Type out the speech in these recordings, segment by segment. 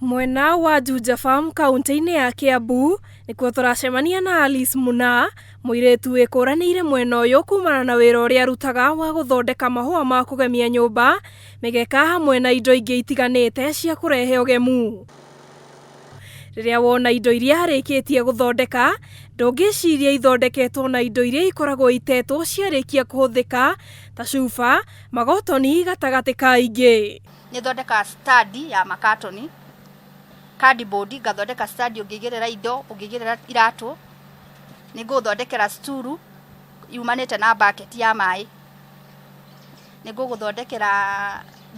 Mwena wa Juja Farm kaunti-inĩ ya Kiambu nĩkuo tũracemania na Alice Muna, mũirĩtu wĩkũranĩire mwena ũyũ kumana na wĩra ũrĩa arutaga wa gũthondeka mahũa ma kũgemia nyũmba, mĩgeka hamwe na indo ingĩ itiganĩte cia kũrehe ũgemu. Rĩrĩa wona indo iria arĩkĩtie gũthondeka, ndũngĩciria ithondeketwo na indo iria ikoragwo itetwo ciarĩkia kũhũthĩka ta cuba, magotoni gatagatĩ ka ingĩ. Nĩ thondekaga stand ya makatoni, cardboard, ngathondeka stand ũngĩigĩrĩra indo, ũngĩigĩrĩra iratũ. Nĩ ngũgũthondekera stool yumanĩte na bucket ya maĩ. Nĩ ngũgũthondekera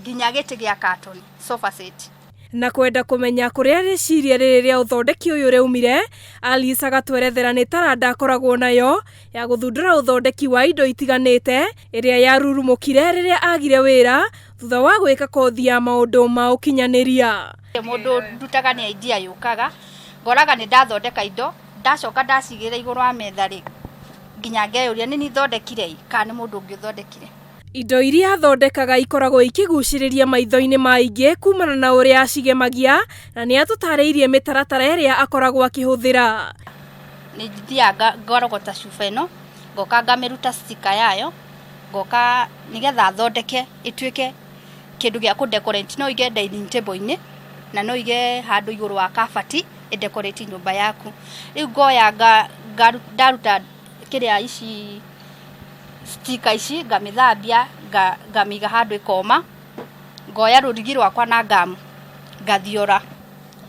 nginya gĩtĩ gĩa katoni, sofa set. Na kwenda kũmenya kũrĩa rĩciria rĩrĩ rĩa ũthondeki ũyũ rĩaumire, Alice agatwerethera nĩ taranda akoragwo nayo ya gũthundũra ũthondeki wa indo itiganĩte ĩrĩa yarurumũkire rĩrĩa agire wĩra thutha wa gwĩka kothi ya maũndũ ma ũkinyanĩria. Mũndũ ndutaga nĩ idea yũkaga, ngoraga nĩ ndathondeka indo, ndacoka ndacigĩrĩra igũrũ wa metha rĩ, nginya ngeyũria nĩ niĩ thondekire ĩ kana nĩ mũndũ ũngĩ ũthondekire. Indo iria athondekaga ikoragwo ikĩgucĩrĩria maitho-inĩ ma aingĩ kumana na ũrĩa acigemagia na nĩ atũtarĩirie mĩtaratara ĩrĩa akoragwo akĩhũthĩra. Nĩ thiaga ngarogota cuba ĩno, ngoka ngamĩruta sticker yayo, ngoka nĩgetha thondeke ĩtuĩke kĩndũ gĩa kũ decorate. No ũige dining table-inĩ na no ũige handũ igũrũ wa kabati ĩ decorate nyũmba yaku. Rĩu ngoya ndaruta kĩrĩa ici sticker ici, ngamĩthambia, ngamĩiga handũ ĩkoma, ngoya rũrigi rwakwa na ngamu ngathiora.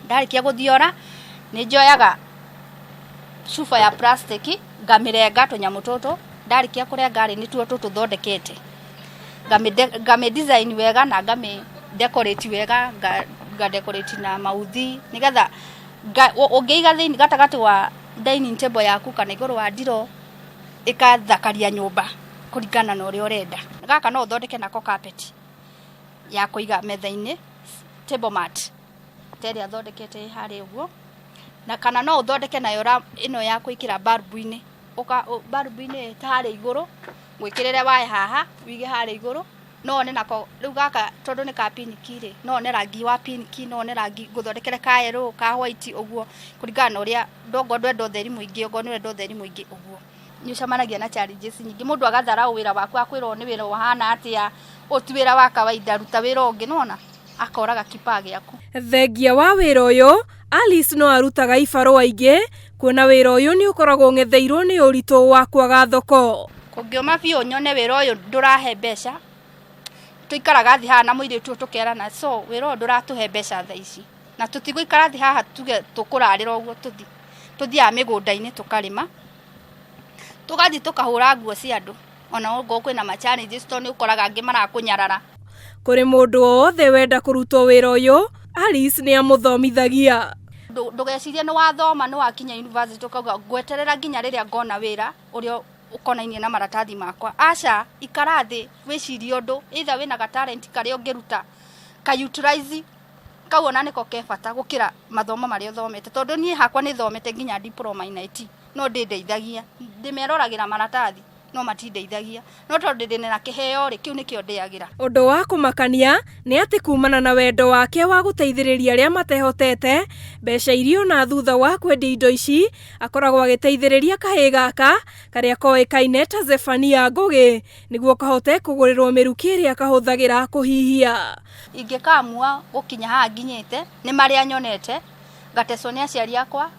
Ndarĩkia gũthiora nĩ njoyaga cuba ya plastic ngamĩrenga tũnyamũ tũtũ, ndarĩkia kũrenga rĩ, nĩtuo tũtũ thondekete. Ngamĩ design wega na ngamĩ decorate wega, nga decorate na mauthi nĩgetha ũngĩiga thĩinĩ gatagatĩ wa dining table yaku kana igũrũ wa ndiroo, ĩkathakaria nyũmba kũringana na ũrĩa ũrenda. Gaka no ũthondeke nako carpet ya kũiga metha-inĩ, table mat ta ĩrĩa thondekete harĩa ũguo, na kana no ũthondeke nayo ĩno ya gwĩkĩra bulb-inĩ, bulb-inĩ ta harĩa igũrũ, wĩkĩrĩre waya haha, wĩige harĩa igũrũ, no wone nako, rĩu gaka tondũ nĩ ka pink rĩ, no wone rangi wa pink, no wone rangi ngũthondekere ka yellow, ka white ũguo, kũringana na ũrĩa, okorwo ndũrenda ũtheri mũingĩ, okorwo nĩ ũrenda ũtheri mũingĩ ũguo. Nĩ ũcemanagia na challenges nyingĩ, mũndũ agatharaũ wĩra waku, agakwĩra ũyũ nĩ wĩra ũhana atĩa, ũyũ ti wĩra wa kawaida, ruta wĩra ũngĩ, nĩ wona, akoraga kipawa gĩaku. Thengia wa wĩra ũyũ, Alice no arutaga ibarũa ingĩ kuona wĩra ũyũ nĩ ũkoragwo ũng'etheirwo nĩ ũritũ wa kwaga thoko. Kũngĩũma biũ nyone wĩra ũyũ ndũrahe mbeca, tũikaraga thĩ haha na mũirĩtu ũyũ tũkerana, so wĩra ũyũ ndũratũhe mbeca thaa ici, na tũtigũikara thĩ haha tuge tũkũrarĩra ũguo tũthi, tũthiaga mĩgũnda-inĩ tũkarĩma, tũgathiĩ tũkahũra nguo cia andũ, ona okorwo kwĩna ma challenges tondũ nĩ ũkoraga angĩ marakũnyarara. Kũrĩ mũndũ o wothe wenda kũrutwo wĩra ũyũ, Alice nĩ amũthomithagia. Ndũgecirie nĩ wathoma nĩ wakinya university ũkauga ngweterera nginya rĩrĩa ngona wĩra ũrĩa ũkonainie na maratathi makwa. Aca, ikara thĩ wĩcirie ũndũ, either wĩna ga talent karĩa ũngĩruta, ka utilize kau ona nĩko ke bata gũkĩra mathomo marĩa ũthomete, tondũ niĩ hakwa nĩ thomete nginya diploma in IT, no ndĩndeithagia, ndĩmeroragĩra maratathi no matindeithagia, no tondũ ndĩ na kĩheo rĩ, kĩu nĩkĩo ndĩagĩra. Ũndũ wa kũmakania nĩ atĩ kumana na wendo wake wa gũteithĩrĩria arĩa matehotete, mbeca iria ona thutha wa kwendia indo ici akoragwo agĩteithĩrĩria kahĩĩ gaka karĩa koĩkaine ta Zephania Ngũgĩ nĩguo kahote kũgũrĩrwo mĩrukĩ ĩrĩa kahũthagĩra kũhihia. Ingĩkamua gũkinya haha nginyĩte nĩ marĩa nyonete, ngatecwo nĩ aciari akwa,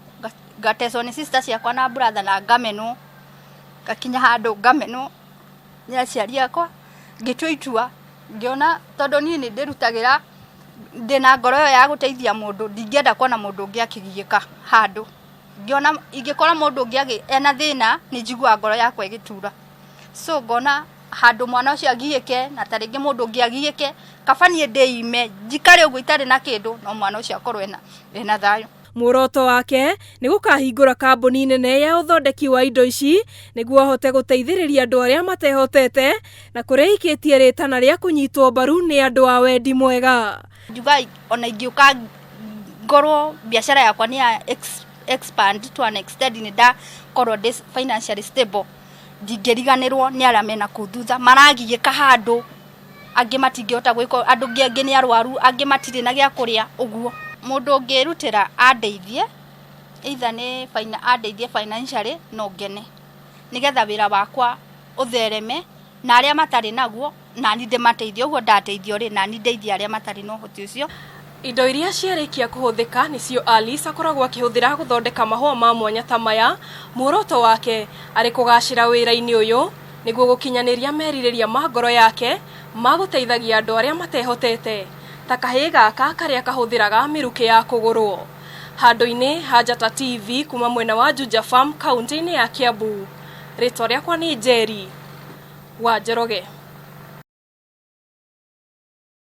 ngatecwo nĩ sister ciakwa na brother na ngamenwo, ngakinya handũ ngamenwo nĩ aciari akwa, ngĩtua itua ngĩona tondũ niĩ nĩ ndĩrutagĩra ndĩna ngoro ĩyo ya gũteithia mũndũ, ndingĩenda kuona mũndũ ũngĩ akĩgiĩka handũ. Ngĩona ingĩkora mũndũ ũngĩ ena thĩna nĩ njiguaga ngoro yakwa ĩgĩtura. So ngona handũ mwana ũcio agiĩke na ta rĩngĩ mũndũ ũngĩ agiĩke, kaba niĩ ndĩime njikare ũguo itarĩ na kĩndũ no mwana ũcio akorwo ena thayũ. Muoroto wake nĩ gũkahingũra kambuni nene ya ũthondeki wa indo ici nĩguo ahote gũteithĩrĩria andũ arĩa matehotete na kũrĩa aikĩtie rĩtana rĩa kũnyitwo mbaru nĩ andũ a wendi mwega. Njuga ona ingĩũka ngorwo biacara yakwa nĩ ya expand to an extent nĩ ndakorwo ndĩ financially stable, ndingĩriganĩrwo nĩ arĩa mena kũu thutha maragiĩka handũ, angĩ matingĩhota gwĩka, andũ angĩ nĩ arwaru, angĩ matirĩ na gĩa kũrĩa ũguo. Mũndũ ũngĩrutĩra andeithie, either nĩ andeithie financially, no ngene, nĩgetha wĩra wakwa ũthereme na arĩa matarĩ naguo nani ndĩmateithie. Ũguo ndateithio rĩ, nani ndeithie arĩa matarĩ na ũhoti ũcio. Indo iria ciarĩkia kũhũthĩka nĩcio Alice akoragwo akĩhũthĩra gũthondeka mahũa ma mwanya ta maya. Muoroto wake arĩ kũgacĩra wĩra-inĩ ũyũ nĩguo gũkinyanĩria merirĩria ma ngoro yake ma gũteithagia andũ arĩa matehotete, ta kahĩĩ gaka karĩa kahũthĩraga mĩrukĩ ya kũgũrwo. Handũ-inĩ ha Njata TV kuma mwena wa Juja Farm, kaunti-inĩ ya Kiambu, rĩtwa rĩakwa nĩ Njeri wa Njoroge.